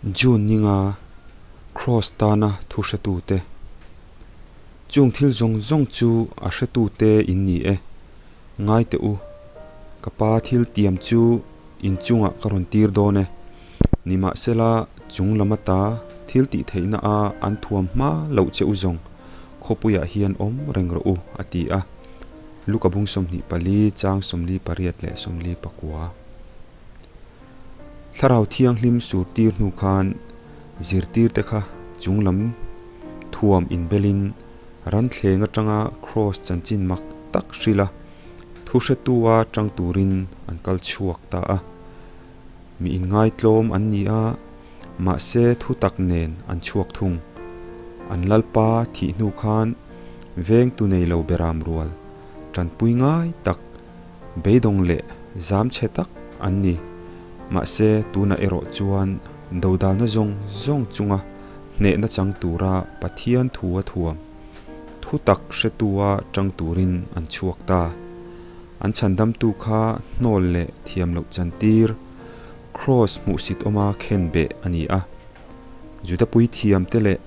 June ninga Kraws tana thu hretute. Chung thil zawng zawng chu a hretute in ni e. Ngai teh u, ka pa thil tiam chu in chungah ka rawn tir dawn e. Nimahsela, chung lam ata thil tih theihna a an thuam hma loh che u zawng khawpuiah hian awm reng rawh u, a ti a. Luka bung 24 chang 48 leh 49. Thlarau Thianghlim surtir hnu khan zirtirte kha chunglam thuam inbelin ranthleng atanga Kraws chanchin mak tak hrilh a, thuhretua tang turin an kal chhuak ta a. Mi inngaitlawm an ni a, mahse thu tak nen an chhuak thung. An Lalpa thih hnu khan vengtu nei lo beram rual tanpui ngai tak Beidawng leh zam chhe tak an ni. Mahse, tunah erawh chuan dodalna zawng zawng chunga hnehna chang tura Pathian thu a thuam, thu tak hretua tang turin an chhuak ta. An chhandamtu kha hnawl leh thiam loh chantir, Kraws hmuhsit awma khen beh a ni a. Juda puithiamte leh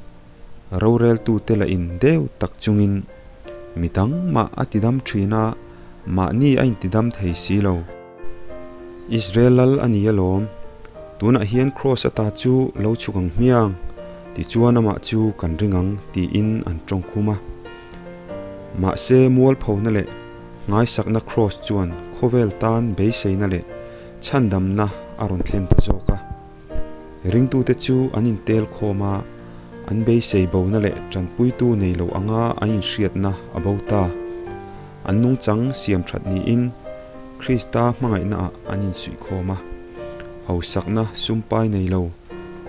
Roreltute la in deuh tak chungin mi dang mah a tidam thin a, mahni a intidam thei si lo. Israel lal a ni alawm, tunah hian Kraws ata chu lo chhuk ang hmiang, tichuan amah chu kan ring ang tiin an tawngkhum a. Mahse mualphona leh nghaisakna Kraws chuan khawvel tan beiseina leh chhandamna a rawn thlen ta zawk a. Ringtute chu an intel khawm a, an beisei bona leh tanpuitu nei lo anga an inhriatna a bo ta. An nungchang siam that niin Krista hmangaihnaah an insuih khawm a. Hausakna sumpai nei lo,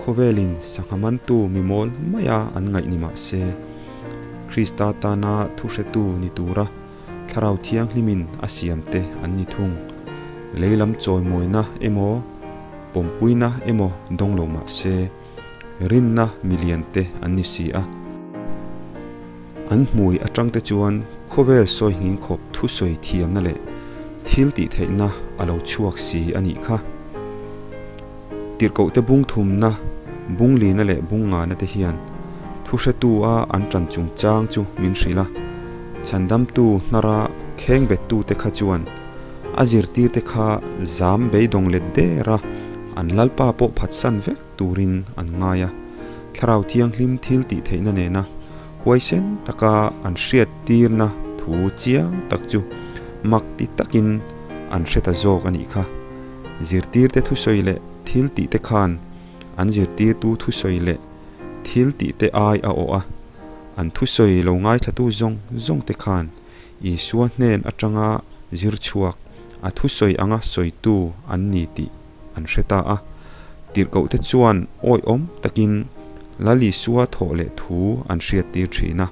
khawvelin sangha mantu mi mawl maia an ngaih ni mah se, Krista tana thuhretu ni tura Thlarau Thianghlimin a siamte an ni thung. Lei lam chawimawina emaw, pawmpuina emaw dawng lo mah se, rinna miliante an ni si a. An hmui atangte chuan khawvel sawi nghing khawp thusawi thiamna leh thil tih theihna a lo chhuak si a nih kha. Tirhkohte bung thumna, bung lina leh bung ngana te hian thuhretu a an tan chungchang chu min hrilh a. Chhandamtu hnara kheng bettute kha chuan a zirtirte kha zam beidawng let der a, an Lalpa pawh phatsan vek turin an ngai a. Thlarau Thianghlim thil tih theihna nena huaisen taka an hriattirna thu chiang tak chu mak ti takin an hre ta zawk a nih kha. Zirtirte thusawi leh thil tihte khan an zirtirtu thusawi leh thil tihte ai a awh a, an thusawi lo ngaithlatu zawng zawngte khan Isua hnen atanga zir chhuak a thusawi anga sawitu an ni tih an hre ta a. Tirhkohte chuan awihawm takin Lal Isua thawh leh thu an hriattir thin a,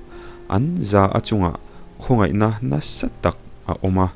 an za a chungah khawngaihna nasa tak a awm a.